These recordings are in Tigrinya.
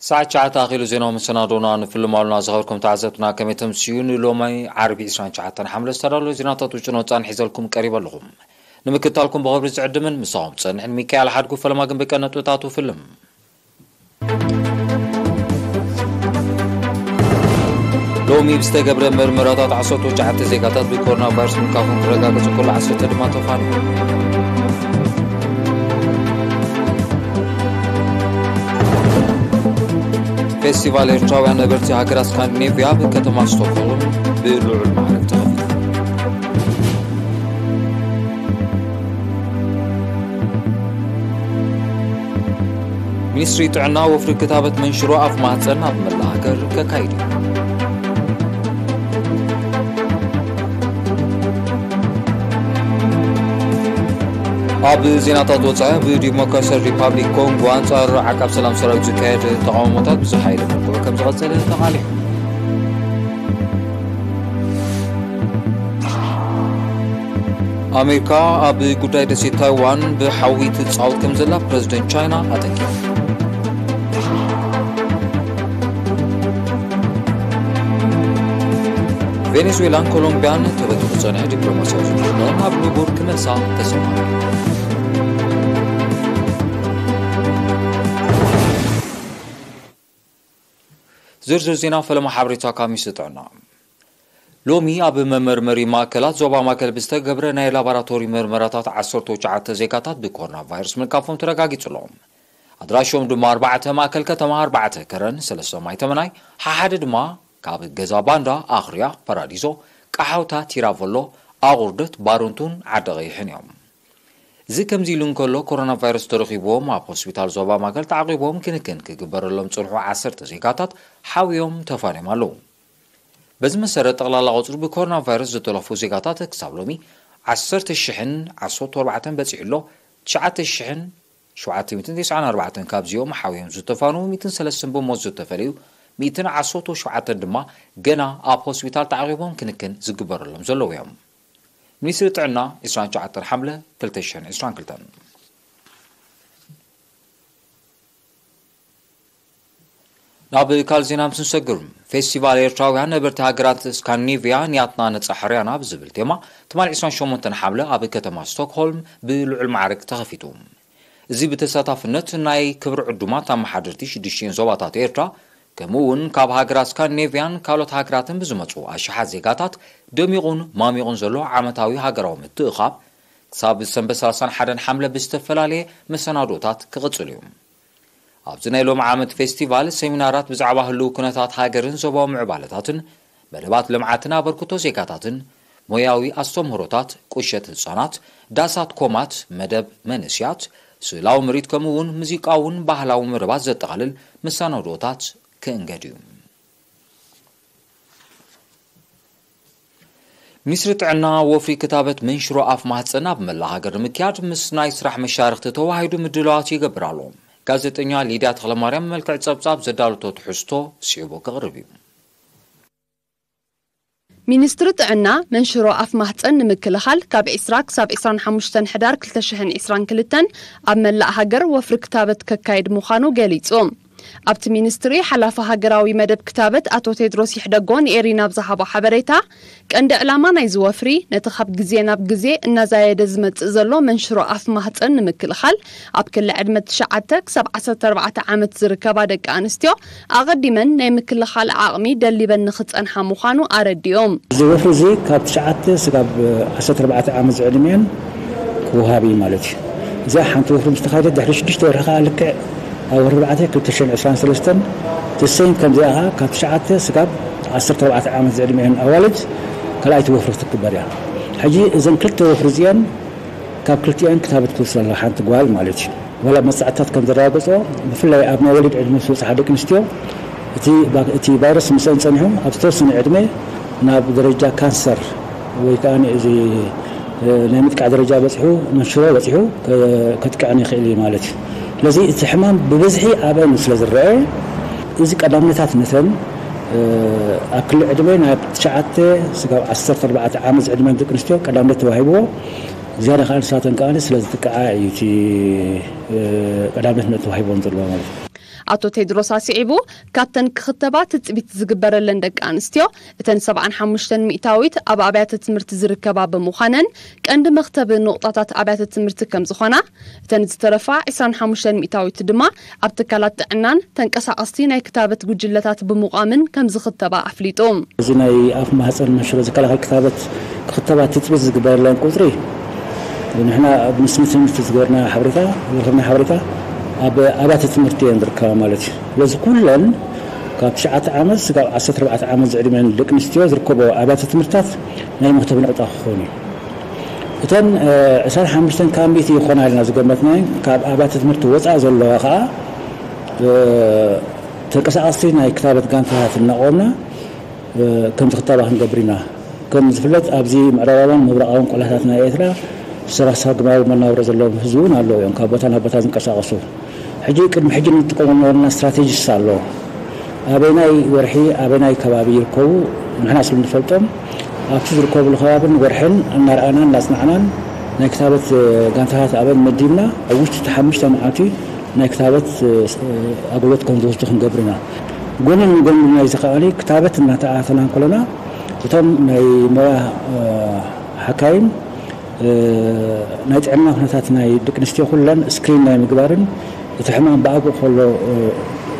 ሰዓት ትሽዓተ ኣኺሉ። ዜናዊ መሰናዶና ንፍልም ኣሉና። ዝኸበርኩም ተዓዘብትና፣ ከመይ ተምስዩ? ንሎሚ ዓርቢ ዕስራን ትሽዓተን ሓምለ ዝተዳለወ ዜናታት ውጭን ወፃን ሒዘልኩም ቀሪበ ኣለኹም። ንምክትታልኩም ብኽብሪ ዝዕድምን ምሳኹም ዝፀንሕን ሚካኤል ሓድጉ። ፈለማ ግን ብቀ ነጥብታቱ ፍልም። ሎሚ ብዝተገብረ መርመራታት ዓሰርተ ትሽዓተ ዜጋታት ብኮሮና ቫይረስ ምልካፎም ክረጋገጹ ከሎ፣ ዓሰርተ ድማ ተፋንዮም። ፌስቲቫል ኤርትራውያን ነበርቲ ሃገራት ስካንዲኔቭያ ኣብ ከተማ ስቶክሆልም ብልዑል ማዕረግ ተኸፊቱ። ሚኒስትሪ ጥዕና ወፍሪ ክታበት መንሽሮ ኣፍ ማህጸን ኣብ መላእ ሃገር ከካይድ እዩ። ኣብ ዜናታት ወጻኢ፣ ኣብ ዲሞክራሲያዊ ሪፓብሊክ ኮንጎ ኣንጻር ዓቃብ ሰላም ሰራዊት ዝካየድ ተቓውሞታት ብዝሓየለ መልክዑ ከም ዝቐጸለ ተቓሊሑ። ኣሜሪካ ኣብ ጉዳይ ደሴት ታይዋን ብሓዊ ትጻወት ከም ዘላ ፕረዚደንት ቻይና ኣጠንቂቑ። ቬኔዙዌላን ኮሎምቢያን ተበቲኹ ዝጸንሐ ዲፕሎማስያዊ ዝምድናኣን ኣብ ንቡር ክመልሳ ተሰማሚዐን። ዝርዝር ዜና ፈለማ ሓበሬታ ካብ ሚኒስትሪ ጥዕና። ሎሚ ኣብ መመርመሪ ማእከላት ዞባ ማእከል ብዝተገብረ ናይ ላቦራቶሪ መርመራታት ዓሰርተ ትሽዓተ ዜጋታት ብኮሮና ቫይረስ ምልካፎም ተረጋጊጹ ኣሎ። ኣድራሾም ድማ ኣርባዕተ ማእከል ከተማ፣ ኣርባዕተ ከረን፣ ሰለስተ ማይ ተመናይ፣ ሓሓደ ድማ ካብ ገዛ ባንዳ፣ ኣኽርያ፣ ፓራዲዞ፣ ቃሓውታ፣ ቲራቮሎ፣ ኣቑርደት፣ ባረንቱን ዓዲ ቀይሕን እዮም። እዚ ከምዚ ኢሉ እንከሎ፣ ኮሮና ቫይረስ ተረኺብዎም ኣብ ሆስፒታል ዞባ ማእከል ተዓቒቦም ክንክን ክግበረሎም ዝጸንሑ ዓሰርተ ዜጋታት ሓውዮም ተፋንዮም ኣለዉ። በዚ መሰረት፣ ጠቕላላ ቁጽሪ ብኮሮና ቫይረስ ዝተለኽፉ ዜጋታት ክሳብ ሎሚ ዓሰርተ ሽሕን ዓሰርተ ኣርባዕተን በጺሑ ኣሎ። ትሽዓተ ሽሕን ሸውዓተ ሚእትን ተስዓን ኣርባዕተን ካብዚኦም ሓውዮም ዝተፋንዉ፣ ሚእትን ሰለስተን ብሞት ዝተፈለዩ፣ ሚእትን ዓሰርተ ሸውዓተን ድማ ገና ኣብ ሆስፒታል ተዓቒቦም ክንክን ዝግበረሎም ዘለዉ እዮም። ሚኒስትሪ ጥዕና፣ ዕስራን ትሽዓተን ሓምለ ክልተ ሽሕን ዕስራን ክልተን። ናብ ካልእ ዜና ምስ ንሰግር፣ ፌስቲቫል ኤርትራውያን ነበርቲ ሃገራት ስካንዲኔቭያ ንያትና ነጻ ሕርያና ብዝብል ቴማ፣ ትማሊ ዕስራን ሸሞንተን ሓምለ ኣብ ከተማ ስቶክሆልም ብልዑል ማዕረግ ተኸፊቱ። እዚ ብተሳታፍነት ናይ ክብሪ ዕዱማት ኣመሓደርቲ ሽዱሽቲኤን ዞባታት ኤርትራ፣ ከምኡ እውን ካብ ሃገራት ስካንዲኔቭያን ካልኦት ሃገራትን ብዝመጹ ኣሽሓት ዜጋታት ደሚቑን ማሚቑን ዘሎ ዓመታዊ ሃገራዊ ምትእኻብ፣ ክሳብ ሰንበት ሰላሳን ሓደን ሓምለ ብዝተፈላለየ መሰናዶታት ክቕጽል እዩ። ኣብዚ ናይ ሎሚ ዓመት ፌስቲቫል፣ ሴሚናራት ብዛዕባ ህልው ኩነታት ሃገርን ዞባዊ ምዕባለታትን፣ መደባት ልምዓትን ኣበርክቶ ዜጋታትን፣ ሞያዊ ኣስተምህሮታት፣ ቁሸት ህጻናት፣ ዳሳት ኮማት፣ መደብ መንእስያት፣ ስእላዊ ምርኢት፣ ከምኡ እውን ሙዚቃውን ባህላውን መደባት ዘጠቓልል መሰናድኦታት ክእንገድ እዩ። ሚኒስትሪ ጥዕና፣ ወፍሪ ክታበት መንሽሮ ኣፍ ማህጸን ኣብ መላእ ሃገር ንምክያድ ምስ ናይ ስራሕ መሻርኽቲ ተዋሂዱ ምድላዋት ይገብር ኣሎ። ጋዜጠኛ ሊድያ ተኽለማርያም፣ መልክዕ ጸብጻብ፣ ዘዳለቶ ትሕዝቶ ስዒቡ ክቕርብ እዩ። ሚኒስትሪ ጥዕና፣ መንሽሮ ኣፍ ማህጸን ንምክልኻል ካብ ዕስራ ክሳብ ዕስራን ሓሙሽተን ሕዳር ክልተ ሽሕን ዕስራን ክልተን ኣብ መላእ ሃገር ወፍሪ ክታበት ከካይድ ምዃኑ ገሊጹ። ኣብቲ ሚኒስትሪ ሓላፊ ሃገራዊ መደብ ክታበት ኣቶ ቴድሮስ ይሕደጎ ንኤሪና ኣብ ዝሃቦ ሓበሬታ፣ ቀንዲ ዕላማ ናይዚ ወፍሪ፣ ነቲ ካብ ግዜ ናብ ግዜ እናዛየደ ዝመጽእ ዘሎ መንሽሮ ኣፍ ማህጸን ንምክልኻል፣ ኣብ ክሊ ዕድመ ትሽዓተ ክሳብ ዓሰርተ ኣርባዕተ ዓመት ዝርከባ ደቂ ኣንስትዮ ኣቐዲመን ናይ ምክልኻል ዓቕሚ ደሊበን ንኽጸንሓ ምዃኑ ኣረዲኦም። እዚ ወፍሪ እዚ ካብ ትሽዓተ ስጋብ ዓሰርተ ኣርባዕተ ዓመት ዝዕድሚአን ክወሃብ እዩ ማለት እዩ። እዚኣ ሓንቲ ወፍሪ ምስ ተኻየደት፣ ድሕሪ ሽዱሽተ ወርሒ ከዓ ልክዕ ኣብ ወርሒ ኣርባዕተ ክልተ ሽሕን ዕስራን ሰለስተን፣ ተሰይም ከምዚኣ ከዓ ካብ ትሽዓተ ስጋብ ዓሰርተ ኣርባዕተ ዓመት ዝዕድሚአን ኣዋልድ ካልኣይቲ ወፍሪ ክትግበር እያ። ሕጂ እዘን ክልተ ወፍሪ እዚአን ካብ ክልቲአን ክታበት ክወስድ ኣለዋ፣ ሓንቲ ጓል ማለት እዩ። ዋላ መጻዕታት ከም ዘረጋገጾ፣ ብፍላይ ኣብ ናይ ወሊድ ዕድመ ምስ በጽሓ ደቂ ኣንስትዮ፣ እቲ ባ-፣ እቲ ቫይረስ ምስአን ጸኒሑ፣ ኣብ ዝተወሰነ ዕድመ ናብ ደረጃ ካንሰር ወይ ከኣ እዚ፣ እ፣ ናይ ምጥቃዕ ደረጃ በጺሑ፣ መንሽሮ በጺሑ ከ-፣ ከጥቅዐን ይኽእል እዩ ማለት እዩ። ስለዚ እቲ ሕማም ብብዝሒ ኣብአን ስለ ዝረአ፣ እዚ ቀዳምነታት ነተን፣ እ፣ ኣብ ክሊ ዕድመ ናብ ትሽዓተ ስጋብ ዓሰርተ ኣርባዕተ ዓመት ዝዕድመን ደቂ ኣንስትዮ ቀዳምነት ተዋሂብዎ። ዝያዳ ከኣ ንሳተን ከኣ ስለ ዝጥቅዓ እዩ እቲ፣ እ፣ ቀዳምነት ተዋሂቦን ዘለዎ ማለት እዩ። ኣቶ ቴድሮስ ኣስዒቡ፣ ካብተን ክኽተባ ትጽቢት ዝግበረለን ደቂ ኣንስትዮ፣ እተን ሰብዓን ሓሙሽተን ሚእታዊት ኣብ ኣብያተ ትምህርቲ ዝርከባ ብምዃነን፣ ቀንዲ መኽተቢ ንቑጣታት ኣብያተ ትምህርቲ ከም ዝኾና፣ እተን ዝተረፋ ዕስራን ሓሙሽተን ሚእታዊት ድማ ኣብ ትካላት ጥዕናን ተንቀሳቐስቲ ናይ ክታበት ጉጅለታት ብምቋምን ከም ዝኽተባ ኣፍሊጡ። እዚ ናይ ኣፍ ማህፀን መንሽሮ ዝከላኸል ክታበት ክኽተባ ትፅቢት ዝግበረለን ቁፅሪ ንሕና ኣብ ምስ ትምህርቲ ዝገበርና ሓበሬታ ዝረኸብና ሓበሬታ ኣብ ኣብያተ ትምህርቲ እየን ዝርከባ ማለት እዩ። ስለዚ ኩለን ካብ ትሽዓተ ዓመት ስጋብ ዓሰርተ ኣርባዕተ ዓመት ዝዕድመን ደቂ ኣንስትዮ ዝርከቦ ኣብያተ ትምህርትታት ናይ መኽተቢ ነቑጣ ክኾኑ እዩ። እተን ዕስራን ሓሙሽተን ካብ ሚእቲ ይኾና ኢልና ዝገመትና ካብ ኣብያተ ትምህርቲ ወፃኢ ዘለዋ ከዓ ተንቀሳቐስቲ ናይ ክታበት ጋንታታት እናቆምና ከም ዝኽተባ ክንገብር ኢና። ከም ዝፍለጥ ኣብዚ ምዕራባውን ምብራቓውን ቆላታት ናይ ኤርትራ ሰባሳብ ግማዊ መናብሮ ዘለዎም ህዝቢ እውን ኣለዉ እዮም ካብ ቦታ ናብ ቦታ ዝንቀሳቐሱ። ሕጂ ቅድሚ ሕጂ ንጥቀመሉ ነበርና ስትራቴጂስ ኣሎ። ኣበናይ ወርሒ ኣበናይ ከባቢ ይርከቡ ንሕና ስለ ንፈልጦም ኣብቲ ዝርከብሉ ከባብን ወርሕን እናረኣናን እናፅናዕናን ናይ ክታበት ጋንታታት ኣበን መዲብና ኣብ ውሽጢ ሓሙሽተ መዓልቲ ናይ ክታበት ኣገልግሎት ከም ዝወስዱ ክንገብር ኢና። ጎኒ ንጎኒ ናይዚ ከኣኒ ክታበት እናተኣታተና እንከለና እቶም ናይ ሞያ ሓካይም ናይ ጥዕና ኩነታት ናይ ደቂ ኣንስትዮ ኩለን ስክሪን ናይ ምግባርን እቲ ሕማም ብኣግኡ ከሎ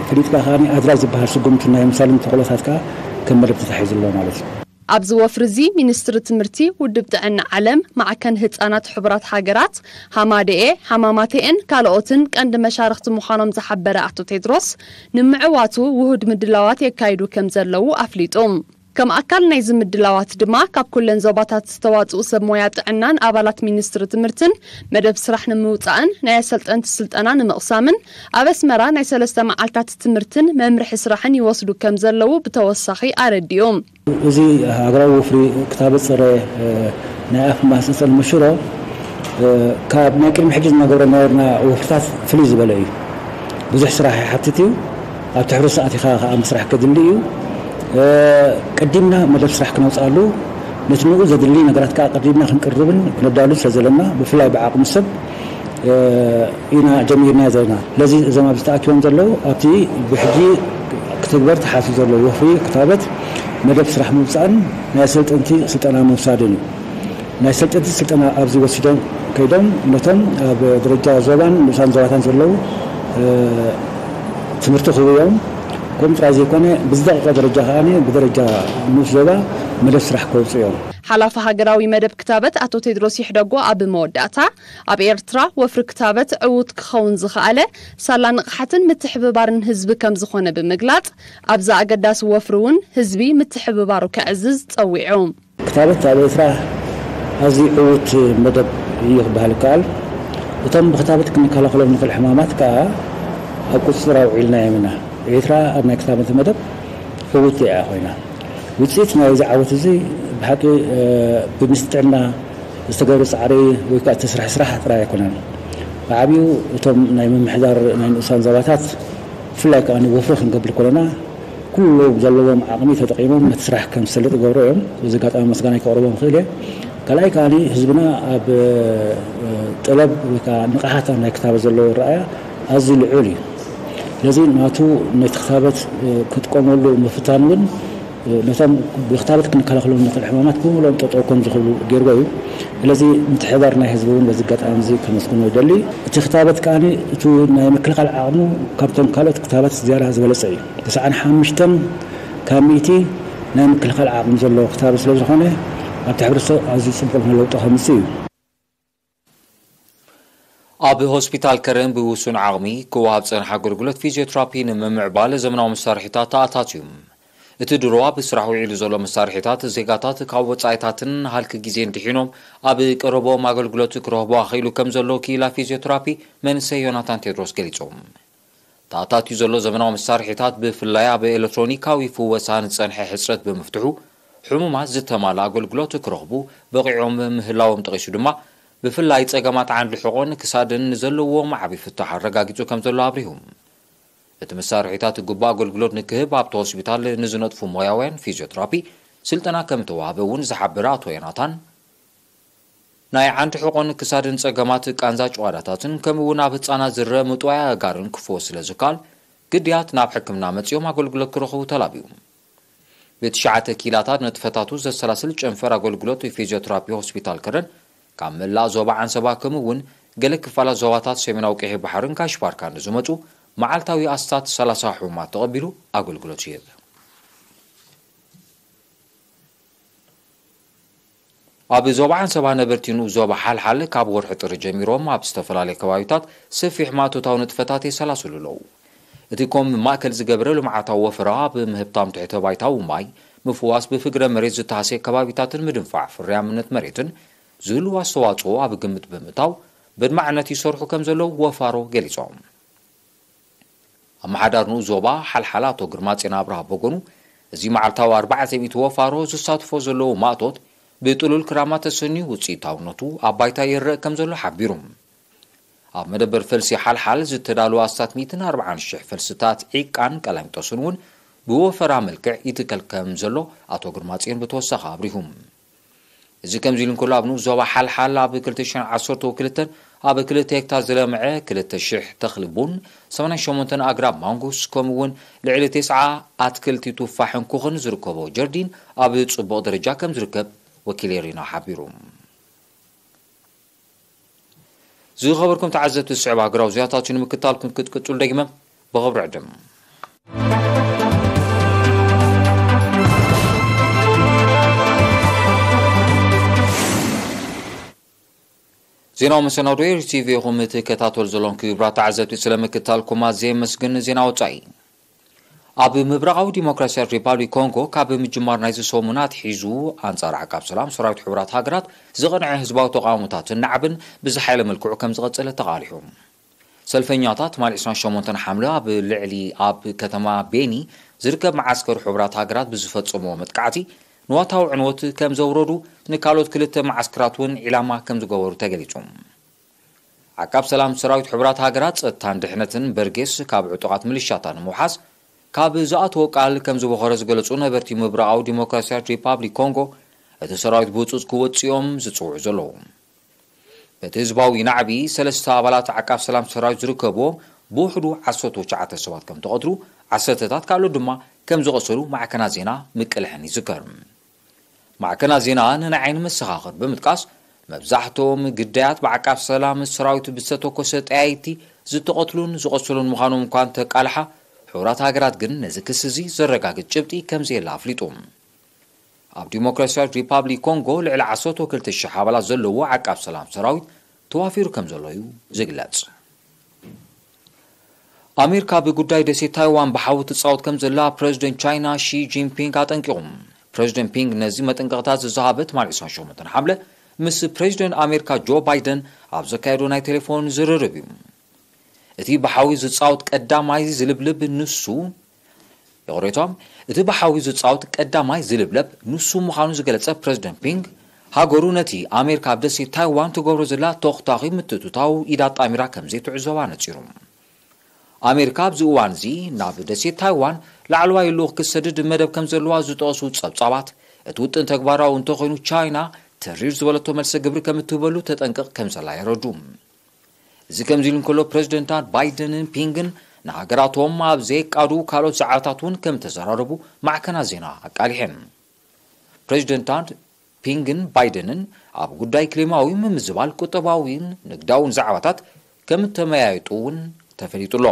ፍሊጥካ ከኣ ኣድራይ ዝበሃል ስጉምቲ ናይ ምሳልን ተኽእሎታት ከኣ ከም መደብ ተታሒዙ ኣሎ ማለት እዩ። ኣብዚ ወፍሪ እዚ ሚኒስትሪ ትምህርቲ ውድብ ጥዕና ዓለም፣ ማዕከን ህጻናት ሕቡራት ሃገራት፣ ሃማደኤ፣ ሃማማተኤን ካልኦትን ቀንዲ መሻርኽቲ ምዃኖም ዝሓበረ ኣቶ ቴድሮስ፣ ንምዕዋቱ ውሁድ ምድላዋት የካይዱ ከም ዘለዉ ኣፍሊጡ። ከም ኣካል ናይዚ ምድላዋት ድማ ካብ ኩለን ዞባታት ዝተዋፅኡ ሰብ ሞያ ጥዕናን ኣባላት ሚኒስትሪ ትምህርትን መደብ ስራሕ ንምውፃእን ናይ ኣሰልጠንቲ ስልጠና ንምቕሳምን ኣብ ኣስመራ ናይ ሰለስተ መዓልታት ትምህርትን መምርሒ ስራሕን ይወስዱ ከም ዘለዉ ብተወሳኺ ኣረዲኡ። እዚ ሃገራዊ ወፍሪ ክታበት ፀረ ናይ ኣፍ ማህፀን መንሽሮ ካብ ናይ ቅድሚ ሕጂ ዝናገበረ ነበርና ወፍርታት ፍልይ ዝበለ እዩ። ብዙሕ ስራሕ ይሓትት እዩ። ኣብቲ ሕሩስ ኣቲኻ ከዓ ምስራሕ ከድሊ እዩ። ቀዲምና መደብ ስራሕ ክነውፅኣሉ ነቲ ንኡ ዘድሊ ነገራት ከዓ ቀዲምና ክንቅርብን ክነዳሉ ስለ ዘለና ብፍላይ ብዓቕሚ ሰብ ኢና ጀሚርና ዘለና። ስለዚ እዞም ኣብዚ ተኣኪቦም ዘለዉ ኣብቲ ብሕጂ ክትግበር ተሓሲቡ ዘሎ ወፍሪ ክታበት መደብ ስራሕ ምውፃእን ናይ ኣሰልጠንቲ ስልጠና ምውሳድን እዩ። ናይ ሰልጠንቲ ስልጠና ኣብዚ ወሲዶም ከይዶም ነቶም ኣብ ደረጃ ዞባን ንኡሳን ዞባታን ዘለዉ ትምህርቲ ክህቡ እዮም። ከምኡ ጥራይ ዘይኮነ ብዝደቀቀ ደረጃ ከዓ ብደረጃ ንኡስ ዞባ መደብ ስራሕ ከውፅኡ እዮም። ሓላፊ ሃገራዊ መደብ ክታበት ኣቶ ቴድሮስ ይሕደጎ ኣብ መወዳእታ ኣብ ኤርትራ ወፍሪ ክታበት ዕዉት ክኸውን ዝኸኣለ ሳላ ንቕሓትን ምትሕብባርን ህዝቢ ከም ዝኾነ ብምግላጽ ኣብዚ ኣገዳሲ ወፍሪ እውን ህዝቢ ምትሕብባሩ ከዕዝዝ ጸዊዑ። ክታበት ኣብ ኤርትራ ኣዝዩ ዕዉት መደብ እዩ ክበሃል ይከኣል። እቶም ብክታበት ክንከላኸሎም ንኽእል ሕማማት ከኣ ኣብ ቁፅፅር ኣውዒልናዮም ኢና። ኤርትራ ኣብ ናይ ክታበት መደብ ዕውቲ እያ ኮይና። ውፅኢት ናይዚ ዓወት እዚ ብሓቂ ብሚኒስትሪ ጥዕና ዝተገብረ ፃዕሪ ወይ ከዓ ዝተሰርሐ ስራሕ ጥራይ ኣይኮነን። ብዓብዩ እቶም ናይ ምምሕዳር ናይ ንኡሳን ዞባታት ብፍላይ ከዓ ወፍሪ ክንገብር ከለና ኩሉ ዘለዎም ዓቕሚ ተጠቂሞም ነቲ ስራሕ ከም ዝሰልጥ ይገብሩ እዮም። እዚ ኣጋጣሚ ምስጋና ከቕርቦም ይኽእል እየ። ካልኣይ ከዓ ህዝብና ኣብ ጠለብ ወይ ከዓ ንቕሓት ኣብ ናይ ክታበት ዘለዎ ረኣያ ኣዝዩ ልዑል እዩ። ስለዚ ናቱ ነቲ ክታበት ክጥቀመሉ ምፍታን እውን ነቶም ብክታበት ክንከላኸሎም ንኽእል ሕማማት ብምሉኦም ጠጠው ከም ዝኽብሉ ገይርዎ እዩ። ስለዚ ምትሕብባር ናይ ህዝቢ እውን በዚ ኣጋጣሚ እዚ ከመስግኖ ይደሊ። እቲ ክታበት ከዓ እቲ ናይ ምክልኻል ዓቕሙ ካብቶም ካልኦት ክታበት ዝያዳ ዝበለፀ እዩ። ተስዓን ሓሙሽተን ካብ ሚእቲ ናይ ምክልኻል ዓቕሚ ዘለዎ ክታበት ስለ ዝኾነ ኣብቲ ሕብረተሰብ ኣዝዩ ፅቡቕ ዝኾነ ለውጢ ከምፅእ እዩ። ኣብ ሆስፒታል ከረን ብውሱን ዓቕሚ ክወሃብ ዝጸንሐ ኣገልግሎት ፊዚዮትራፒ ንምምዕባል ዘመናዊ መሳርሒታት ተኣታትዩ። እቲ ድሮ ኣብ ስራሕ ውዒሉ ዘሎ መሳርሒታት ዜጋታት ካብ ወጻኢታትን ሃልኪ ግዜን ድሒኖም ኣብ ቀረብኦም ኣገልግሎት ክረኽቡ ኣኽኢሉ ከም ዘሎ ክኢላ ፊዚዮትራፒ መንእሰይ ዮናታን ቴድሮስ ገሊጹ። ተኣታትዩ ዘሎ ዘመናዊ መሳርሒታት ብፍላይ ኣብ ኤሌክትሮኒካዊ ፍወሳ ንዝጸንሐ ሕጽረት ብምፍትሑ፣ ሕሙማት ዝተማልኣ ኣገልግሎት ክረኽቡ በቒዖም ምህላዎም ጠቒሱ ድማ፣ ብፍላይ ጸገማት ዓንዲ ሕቖን ክሳድን ንዘለዎም ዓቢ ፍታሕ ኣረጋጊጹ ከም ዘሎ ኣብሪሁ። እቲ መሳርሒታት ግቡእ ኣገልግሎት ንክህብ ኣብቲ ሆስፒታል ንዝነጥፉ ሞያውያን ፊዚዮትራፒ ስልጠና ከም እተዋህበ እውን ዝሓበረ ኣቶ ዮናታን፣ ናይ ዓንዲ ሕቖን ክሳድን ጸገማት ቃንዛ ጭዋዳታትን ከምኡ እውን ኣብ ህጻናት ዝረአ ምጥዋይ ኣእጋርን ክፍወስ ስለ ዝከኣል፣ ግድያት ናብ ሕክምና መጺኦም ኣገልግሎት ክረኽቡ ተላብዩ። ብትሽዓተ ኪላታት ንጥፈታቱ ዘሰላስል ጨንፈር ኣገልግሎት ፊዚዮቴራፒ ሆስፒታል ከረን፣ ካብ መላእ ዞባ ዓንሰባ ከምኡ እውን ገለ ክፋላት ዞባታት ሰሜናዊ ቀይሕ ባሕርን ጋሽ ባርካን ንዝመጹ መዓልታዊ ኣስታት ሰላሳ ሕሙማት ተቐቢሉ ኣገልግሎት ይህብ። ኣብ ዞባ ዓንሰባ ነበርቲ ንኡስ ዞባ ሓልሓል ካብ ወርሒ ጥሪ ጀሚሮም ኣብ ዝተፈላለዩ ከባቢታት ሰፊሕ ማእቶታዊ ንጥፈታት የሰላስሉ ኣለዉ። እቲ ኮም ማእከል ዝገበረ ልምዓታዊ ወፈራ ኣብ ምህብታም ትሕተ ባይታዊ ማይ፣ ምፍዋስ ብፍግረ መሬት ዝተሃስየ ከባቢታትን ምድንፋዕ ፍርያምነት መሬትን ዝህልዎ ኣስተዋፅኦ ኣብ ግምት ብምእታው በድማዕነት ይሰርሑ ከም ዘለዉ ወፋሮ ገሊፆም። ኣመሓዳር ንኡስ ዞባ ሓልሓል ኣቶ ግርማፅዮን ኣብርሃ በጎኑ፣ እዚ መዓልታዊ ኣርባዕተ ሚእቲ ወፋሮ ዝሳትፎ ዘለዉ ማእቶት ብጥሉል ክራማት ተሰንዩ ውፅኢታውነቱ ኣብ ባይታ ይረእ ከም ዘሎ ሓቢሩ። ኣብ መደበር ፈልሲ ሓልሓል ዝተዳለወ ኣስታት ሚእትን ኣርባዓን ሽሕ ፈልስታት ዒቃን ቀላሚጦስን እውን ብወፈራ መልክዕ ይትከል ከም ዘሎ ኣቶ ግርማፅዮን ብተወሳኺ ኣብሪሁ። እዚ ከምዚ ኢሉ እንከሎ፣ ኣብ ንኡስ ዞባ ሓልሓል ኣብ ክልተ ሽሕን ዓሰርተ ክልተን ኣብ ክልተ ሄክታር ዝለምዐ ክልተ ሽሕ ተኽሊ ቡን፣ ሰማንያን ሸሞንተን ኣግራብ ማንጎስ፣ ከምኡ እውን ልዕሊ ተስዓ ኣትክልቲ ቱፋሕን ኩኽን ዝርከቦ ጀርዲን ኣብ ጽቡቕ ደረጃ ከም ዝርከብ ወኪል ኤሪና ሓቢሩ። ዝኸበርኩም ተዓዘብቲ፣ ዝስዕብ ሃገራዊ ዜናታት ንምክታልኩም ክትቅጽሉ ደጊመ ብኽብሪ ዕድም። ዜናዊ መሰናዶ ኤሪ ቲቪ ኢኹም ትከታተሉ ዘለኹም። ክቡራት ተዓዘብቲ፣ ስለምክታልኩም ኣዝየ የመስግን። ዜና ወጻኢ። ኣብ ምብራቓዊ ዲሞክራሲያዊት ሪፓብሊክ ኮንጎ ካብ ምጅማር ናይዚ ሰሙን ኣትሒዙ ኣንጻር ዓቃብ ሰላም ሰራዊት ሕቡራት ሃገራት ዝቐንዐ ህዝባዊ ተቓውሞታትን ናዕብን ብዝሓየለ መልክዑ ከም ዝቐጸለ ተቓሊሑ። ሰልፈኛታት ትማሊ ዕስራን ሸሞንተን ሓምለ ኣብ ልዕሊ ኣብ ከተማ ቤኒ ዝርከብ መዓስከር ሕቡራት ሃገራት ብዝፈጸምዎ መጥቃዕቲ ንዋታዊ ዕንወት ከም ዘውረዱ፣ ንካልኦት ክልተ መዓስከራት እውን ዒላማ ከም ዝገበሩ ተገሊጹ። ዓቃብ ሰላም ሰራዊት ሕቡራት ሃገራት ጸጥታን ድሕነትን በርጌስ ካብ ዕጡቓት ምልሻታት ንምውሓስ ካብ ዝኣተዎ ቃል ከም ዝበኾረ ዝገለጹ ነበርቲ ምብራቓዊ ዲሞክራሲያዊት ሪፓብሊክ ኮንጎ፣ እቲ ሰራዊት ብህጹጽ ክወጽኦም ዝጽውዑ ዘለዉ። በቲ ህዝባዊ ናዕቢ ሰለስተ ኣባላት ዓቃብ ሰላም ሰራዊት ዝርከብዎ ብውሕዱ ዓሰርተ ትሽዓተ ሰባት ከም ተቐትሉ፣ ዓሰርተታት ካልኦት ድማ ከም ዝቖሰሉ ማዕከናት ዜና ምቅልሕን ይዝከር። ማዕከናት ዜና ንናይ ዓይኒ መሰኻኽር ብምጥቃስ፣ መብዛሕትኦም ግዳያት ብዓቃብ ሰላም ሰራዊት ብዝተተኮሰ ጠያይቲ ዝተቐትሉን ዝቖሰሉን ምዃኖም እኳ እንተቃልሓ፣ ሕቡራት ሃገራት ግን ነዚ ክሲ እዚ ዘረጋግጽ ጭብጢ ከም ዘየለ ኣፍሊጡ። ኣብ ዲሞክራሲያዊት ሪፓብሊክ ኮንጎ ልዕሊ ዓሰርተ ክልተ ሽሕ ኣባላት ዘለዎ ዓቃብ ሰላም ሰራዊት ተዋፊሩ ከም ዘሎ እዩ ዝግለጽ። ኣሜሪካ ብጉዳይ ደሴት ታይዋን ብሓዊ ትጻወት ከም ዘላ ፕረዚደንት ቻይና ሺ ጂንፒንግ ኣጠንቂቑ። ፕረዚደንት ፒንግ ነዚ መጠንቀቕታ ዝዝሃበ ትማሊ ዕስራን ሸሞንተን ሓምለ ምስ ፕረዚደንት ኣሜሪካ ጆ ባይደን ኣብ ዘካየዶ ናይ ቴሌፎን ዝርርብ እዩ። እቲ ብሓዊ ዝጻወት ቀዳማይ ዝልብልብ ንሱ፣ ይቕሬታ፣ እቲ ብሓዊ ዝጻወት ቀዳማይ ዝልብለብ ንሱ ምዃኑ ዝገለጸ ፕረዚደንት ፒንግ፣ ሃገሩ ነቲ ኣሜሪካ ኣብ ደሴት ታይዋን ትገብሮ ዘላ ተኹታኺ ምትእትታው ኢድ ኣጣሚራ ከም ዘይትዕዘባ ነጺሩ። ኣሜሪካ ኣብዚ እዋን እዚ ናብ ደሴት ታይዋን ላዕለዋይ ልኡኽ ክትሰድድ መደብ ከም ዘለዋ ዝጠቐሱ ጸብጻባት፣ እቲ ውጥን ተግባራዊ እንተኾይኑ ቻይና ተሪር ዝበለቶ መልሰ ግብሪ ከም እትህበሉ ተጠንቅቕ ከም ዘላ የረዱ። እዚ ከምዚ ኢሉ እንከሎ፣ ፕረዚደንታት ባይደንን ፒንግን ንሃገራቶም ኣብ ዘየቃዱ ካልኦት ዛዕባታት እውን ከም ተዘራረቡ ማዕከናት ዜና ኣቃሊሐን። ፕረዚደንታት ፒንግን ባይደንን ኣብ ጉዳይ ክሊማዊ ምምዝባል፣ ቁጠባዊን ንግዳውን ዛዕባታት ከም እተመያየጡ እውን ተፈሊጡ ኣሎ።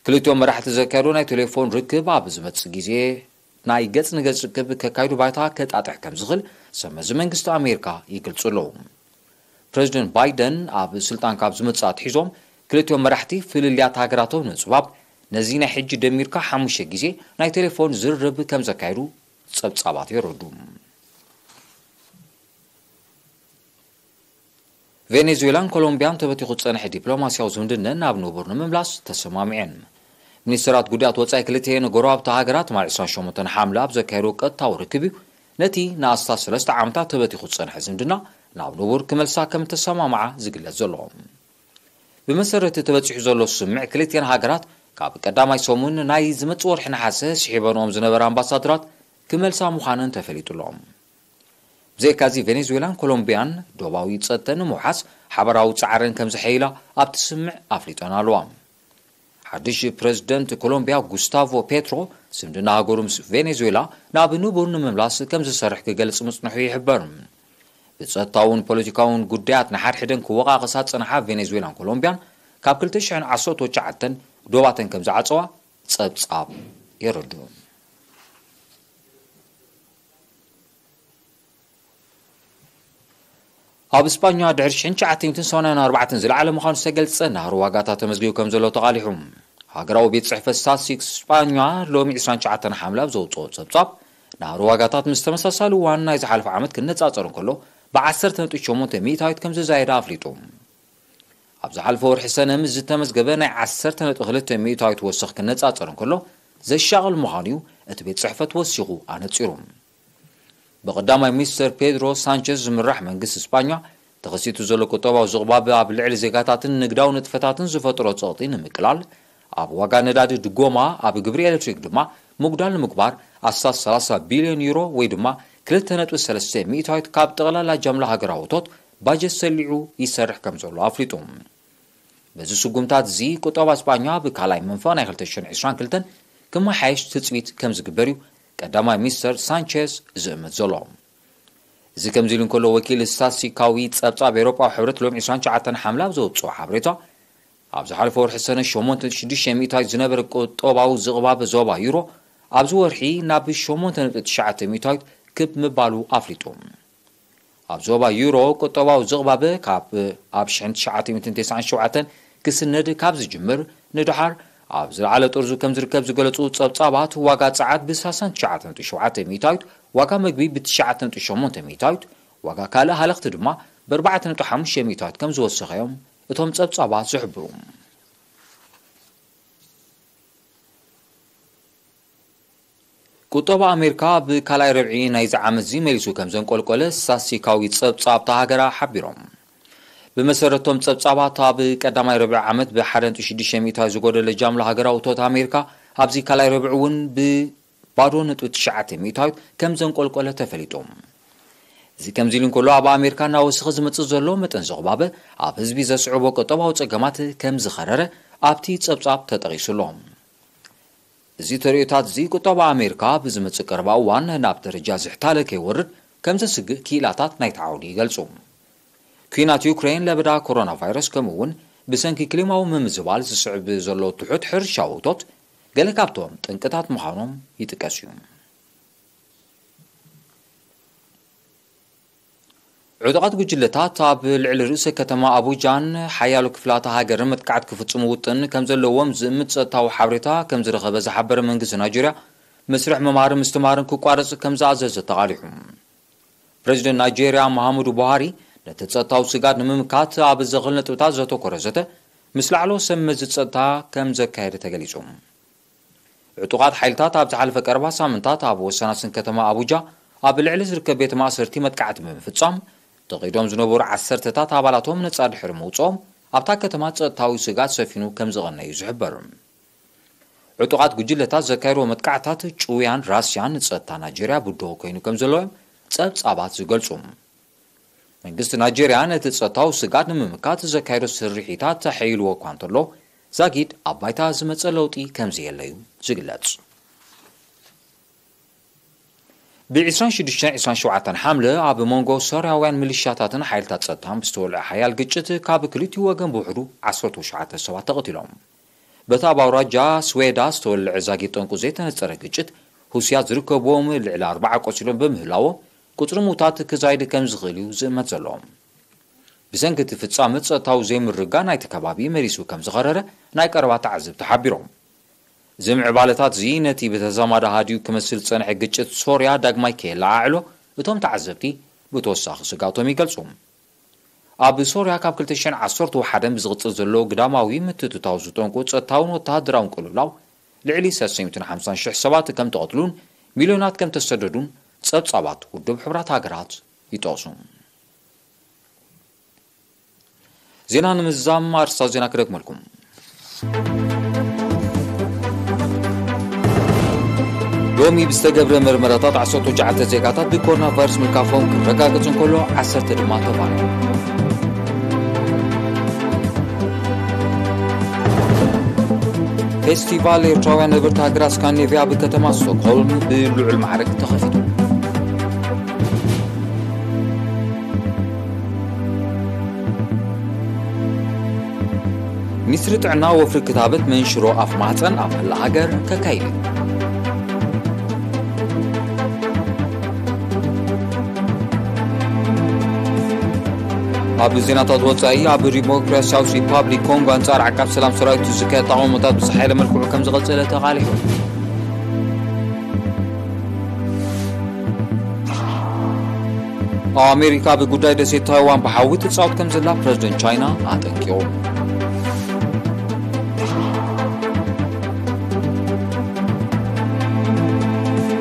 ክልቲኦም መራሕቲ ዘካየዶ ናይ ቴሌፎን ርክብ ኣብ ዝመጽእ ግዜ ናይ ገጽ ንገጽ ርክብ ከካይዱ ባይታ ከጣጥሕ ከም ዝኽእል ሰመዚ መንግስቲ ኣሜሪካ ይገልጹ ኣለዉ። ፕረዚደንት ባይደን ኣብ ስልጣን ካብ ዝመጽእ ኣትሒዞም ክልቲኦም መራሕቲ ፍልልያት ሃገራቶም ንምጽባብ ነዚ ናይ ሕጂ ደሚርካ ሓሙሽተ ግዜ ናይ ቴሌፎን ዝርርብ ከም ዘካየዱ ጸብጻባት የረዱ። ቬኔዙዌላን ኮሎምቢያን ተበቲኹ ዝጸንሐ ዲፕሎማስያዊ ዝምድነን ናብ ንቡር ንምምላስ ተሰማሚዐን። ሚኒስትራት ጉዳያት ወጻኢ ክልቲኤን ጎረባብቲ ሃገራት ትማሊ ዕስራን ሸሞንተን ሓምለ ኣብ ዘካየዶ ቀጥታዊ ርክብ እዩ ነቲ ንኣስታት ሰለስተ ዓመታት ተበቲኹ ዝጸንሐ ዝምድና ናብ ንቡር ክመልሳ ከም እተሰማምዓ ዝግለጽ ዘሎ። ብመሰረት ተበጺሑ ዘሎ ስምምዕ፣ ክልቲኤን ሃገራት ካብ ቀዳማይ ሰሙን ናይ ዝመጽእ ወርሒ ነሓሰ ስሒበንኦም ዝነበረ ኣምባሳደራት ክመልሳ ምዃነን ተፈሊጡ ኣሎ። ብዘይካዚ፣ ቬኔዙዌላን ኮሎምቢያን ዶባዊ ጸጥተን ንምውሓስ ሓበራዊ ጻዕረን ከም ዘሐይላ ኣብቲ ስምምዕ ኣፍሊጠን ኣለዋ። ሓድሽ ፕረዚደንት ኮሎምቢያ ጉስታቮ ፔትሮ ዝምድና ሃገሩ ምስ ቬኔዙዌላ ናብ ንቡር ንምምላስ ከም ዝሰርሕ ክገልጽ ምጽንሑ ይሕበር። ብጸጥታውን ፖለቲካውን ጉዳያት ንሓድሕደን ክወቓቐሳ ዝጸንሓ ቬኔዙዌላን ኮሎምቢያን ካብ ክልተ ሽሕን ዓሰርተ ትሽዓተን ዶባተን ከም ዝዓጸዋ ጸብጻብ የረድኡ። ኣብ እስጳኛ ድሕሪ ሽሕን ትሽዓተ ሚእትን ሰማንያን ኣርባዕተን ዝለዓለ ምዃኑ ዝተገልጸ ናህሪ ዋጋታት ተመዝጊቡ ከም ዘሎ ተቓሊሑ። ሃገራዊ ቤት ጽሕፈት ስታትስቲክስ እስጳኛ ሎሚ ዕስራን ትሽዓተን ሓምለ ኣብ ዘውጽኦ ጸብጻብ፣ ናህሪ ዋጋታት ምስ ተመሳሳሊ እዋን ናይ ዝሓለፈ ዓመት ክነጻጸር እንከሎ፣ ብ ዓሰርተ ነጥቢ ሸሞንተ ሚእታዊት ከም ዝዛየደ ኣፍሊጡ። ኣብ ዝሓለፈ ወርሒ ሰነ ምስ ዝተመዝገበ ናይ ዓሰርተ ነጥቢ ክልተ ሚእታዊት ወሰኽ ክነጻጸር እንከሎ፣ ዘሻቕል ምዃኑ እዩ እቲ ቤት ጽሕፈት ወሲኹ ኣነጺሩ። ብቐዳማይ ሚኒስተር ፔድሮ ሳንቸዝ ዝምራሕ መንግስቲ እስጳኛ፣ ተኸሲቱ ዘሎ ቁጠባዊ ዝቕባብ ኣብ ልዕሊ ዜጋታትን ንግዳዊ ንጥፈታትን ዝፈጥሮ ጸቕጢ ንምቅላል፣ ኣብ ዋጋ ነዳዲ ድጎማ፣ ኣብ ግብሪ ኤሌክትሪክ ድማ ምጉዳል ንምግባር ኣስታት ሰላሳ ቢልዮን ዩሮ ወይ ድማ ክልተ ነጥቢ ሰለስተ ሚእታዊት ካብ ጠቕላላ ጃምላ ሃገራዊ እቶት ባጀት ሰሊዑ ይሰርሕ ከም ዘሎ ኣፍሊጡ። በዚ ስጉምታት እዚ ቁጠባ እስጳኛ ብካልኣይ መንፈቕ ናይ ክልተ ሽሕን ዕስራን ክልተን ክመሓየሽ ትጽቢት ከም ዝግበር እዩ ቀዳማይ ሚኒስተር ሳንቸዝ ዝእምት ዘሎ። እዚ ከምዚ ኢሉ እንከሎ፣ ወኪል ስታትስቲካዊ ጸብጻብ ኤውሮጳዊ ሕብረት ሎሚ ዕስራን ትሽዓተን ሓምለ ኣብ ዘውጽኦ ሓበሬታ፣ ኣብ ዝሓለፈ ወርሒ ሰነ ሸሞንተ ነጥቢ ሽዱሽተ ሚእታዊት ዝነበረ ቁጠባዊ ዝቕባበ ዞባ ዩሮ ኣብዚ ወርሒ ናብ ሸሞንተ ነጥቢ ትሽዓተ ሚእታዊት ክብ ምባሉ ኣፍሊጡ። ኣብ ዞባ ዩሮ ቁጠባዊ ዝቕባበ ካብ ኣብ ሽሕን ትሽዓተ ሚእትን ተስዓን ሸውዓተን ክስነድ ካብ ዝጅምር ንደሓር ኣብ ዝለዓለ ጥርዙ ከም ዝርከብ ዝገለጹ ጸብጻባት፣ ዋጋ ጸዓት ብ ሰላሳን ትሽዓተን ነጥቢ ሸውዓተ ሚእታዊት፣ ዋጋ መግቢ ብ ትሽዓተ ነጥቢ ሸሞንተ ሚእታዊት፣ ዋጋ ካልእ ሃለኽቲ ድማ ብ ኣርባዕተ ነጥቢ ሓሙሽተ ሚእታዊት ከም ዝወሰኸ እዮም እቶም ጸብጻባት ዝሕብሩ። ቁጠባ ኣሜሪካ ኣብ ካልኣይ ርብዒ ናይዚ ዓመት እዚ መሊሱ ከም ዘንቆልቆለ ስታትስቲካዊ ጸብጻብታ ሃገራ ሓቢሮም። ብመሰረቶም ጸብጻባት፣ ኣብ ቀዳማይ ርብዒ ዓመት ብ ሓደ ነጥቢ ሽዱሽተ ሚእታዊት ዝጎደለ ጃምላ ሃገራዊ እቶት ኣሜሪካ ኣብዚ ካልኣይ ርብዒ እውን ብ ባዶ ነጥቢ ትሽዓተ ሚእታዊት ከም ዘንቆልቆለ ተፈሊጡ። እዚ ከምዚ ኢሉ እንከሎ፣ ኣብ ኣሜሪካ እናወሰኸ ዝመጽእ ዘሎ መጠን ዝቕባበ ኣብ ህዝቢ ዘስዕቦ ቁጠባዊ ጸገማት ከም ዝኸረረ ኣብቲ ጸብጻብ ተጠቒሱ ኣሎ። እዚ ተርእዮታት እዚ ቁጠባ ኣሜሪካ ብዝመጽእ ቀረባ እዋን ናብ ደረጃ ዝሕታለ ከይወርድ ከም ዘስግእ ክኢላታት ናይቲ ዓውዲ ይገልጹ። ኲናት ዩክሬን፣ ለበዳ ኮሮና ቫይረስ፣ ከምኡ እውን ብሰንኪ ክሊማዊ ምምዝባል ዝስዕብ ዘሎ ትሑት ሕርሻዊ እቶት ገለ ካብቶም ጠንቅታት ምዃኖም ይጥቀስ እዩ። ዕጡቓት ጉጅለታት ኣብ ልዕሊ ርእሰ ከተማ ኣቡጃን ሓያሎ ክፍላተ ሃገርን መጥቃዕቲ ክፍጽሙ ውጥን ከም ዘለዎም ዝእምት ጸጥታዊ ሓበሬታ ከም ዝረኸበ ዝሓበረ መንግስቲ ናይጄርያ፣ መስርሕ ምምሃርን ምስትምሃርን ክቋረጽ ከም ዝኣዘዘ ተቓሊሑ። ፕረዚደንት ናይጄርያ መሃሙዱ ቡሃሪ፣ ነቲ ጸጥታዊ ስጋት ንምምካት ኣብ ዘኽል ነጥብታት ዘተኮረ ዘተ ምስ ላዕለዎት ሰብ መዚ ጸጥታ ከም ዘካየደ ተገሊጹ። ዕጡቓት ሓይልታት ኣብ ዝሓለፈ ቀረባ ሳምንታት ኣብ ወሰናስን ከተማ ኣቡጃ ኣብ ልዕሊ ዝርከብ ቤት ማእሰርቲ መጥቃዕቲ ብምፍጻም፣ ተቒዶም ዝነበሩ ዓሰርተታት ኣባላቶም ነጻ ድሕሪ ምውጽኦም፣ ኣብታ ከተማ ጸጥታዊ ስጋት ሰፊኑ ከም ዝቐነ እዩ ዝሕበር። ዕጡቓት ጉጅለታት ዘካየድዎ መጥቃዕታት ጭውያን ራስያን ጸጥታ ናይጄርያ ብድሆ ኮይኑ ከም ዘሎ እዮም ጸብጻባት ዝገልጹ። መንግስቲ ናይጄርያ ነቲ ጸጥታዊ ስጋት ንምምካት ዘካየዶ ስርሒታት ተሐይልዎ እኳ እንተሎ፣ ዛጊድ ኣብ ባይታ ዝመጸ ለውጢ ከም ዘየለ እዩ ዝግለጽ። ብ ዕስራን ሽዱሽተን ዕስራን ሸውዓተን ሓምለ ኣብ መንጎ ሶርያውያን ሚሊሻታትን ሓይልታት ጸጥታን ብዝተወልዐ ሓያል ግጭት ካብ ክልቲኡ ወገን ብውሕዱ ዓሰርተ ትሽዓተ ሰባት ተቐቲሎም። በቲ ኣብ ኣውራጃ ስዌዳ ዝተወልዐ ዛጊድ ጠንቁ ዘይተነጸረ ግጭት፣ ሁስያት ዝርከብዎም ልዕሊ ኣርባዓ ቆሲሎም ብምህላዎም፣ ቁጽሪ ምዉታት ክዛይድ ከም ዝኽእል እዩ ዝእመት ዘሎ። ብሰንኪ እቲ ፍጻመ፣ ጸጥታዊ ዘይምርግጋእ ናይቲ ከባቢ መሊሱ ከም ዝኸረረ ናይ ቀረባ ተዓዘብቲ ሓቢሮም። እዚ ምዕባለታት እዚ ነቲ ብተዛማዲ ሃዲኡ ክመስል ዝጸንሐ ግጭት ሶርያ ዳግማይ ከየለዓዕሎ እቶም ተዓዘብቲ ብተወሳኺ ስግኣቶም ይገልጹ። ኣብ ሶርያ ካብ ክልተ ሽሕን ዓሰርተ ሓደን ብዝቕጽል ዘሎ ግዳማዊ ምትእትታው ዝጠንቁ ጸጥታውን ወተሃደራውን ቅልውላው ልዕሊ ሰለስተ ሚእትን ሓምሳን ሽሕ ሰባት ከም ተቐትሉን ሚልዮናት ከም ተሰደዱን ጸብጻባት ውድብ ሕቡራት ሃገራት ይጠቕሱ። ዜና ንምዝዛም ኣርእስታት ዜና ክደግመልኩም። ሎሚ ብዝተገብረ መርመራታት ዓሰርተ ትሽዓተ ዜጋታት ብኮሮና ቫይረስ ምልካፎም ክረጋገጽ እንከሎ፣ ዓሰርተ ድማ ተባሂሎም። ፌስቲቫል ኤርትራውያን ነበርቲ ሃገራት ስካንዲኔቭያ ኣብ ከተማ ስቶክሆልም ብልዑል ማዕርግ ተኸፊቱ። ሚኒስትሪ ጥዕና ወፍሪ ክታበት መንሽሮ ኣፍ ማህፀን ኣብ መላእ ሃገር ከካይድ እዩ። ኣብ ዜናታት ወጻኢ፣ ኣብ ዲሞክራሲያዊት ሪፓብሊክ ኮንጎ ኣንጻር ዓቃብ ሰላም ሰራዊት ዝካየድ ተቓውሞታት ብዝሓየለ መልክዑ ከም ዝቐጸለ ተቓሊሑ። ኣሜሪካ ኣብ ጉዳይ ደሴት ታይዋን ብሓዊ ትጻወት ከም ዘላ ፕረዚደንት ቻይና ኣጠንቂቑ።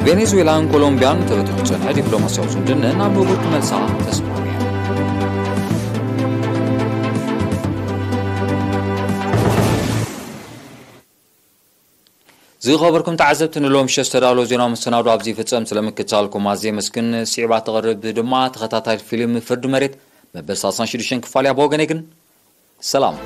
ቬኔዙዌላን ኮሎምቢያን ተበቲኹ ዝጸንሐ ዲፕሎማስያዊ ዝምድነን ናብ ንቡር ክመልሳ ተስማሚዐን። ዝኸበርኩም ተዓዘብቲ፣ ንሎሚ ምሸት ዝተዳለወ ዜናዊ መሰናዶ ኣብዚ ይፍጸም። ስለ ምክትታልኩም ኣዝየ የመስግን። ስዒባ ትቐርብ ድማ ተኸታታሊ ፊልም ፍርዲ መሬት መበል ሰላሳን ሽዱሽተን ክፋል እያ። ብወገነይ ግን ሰላም።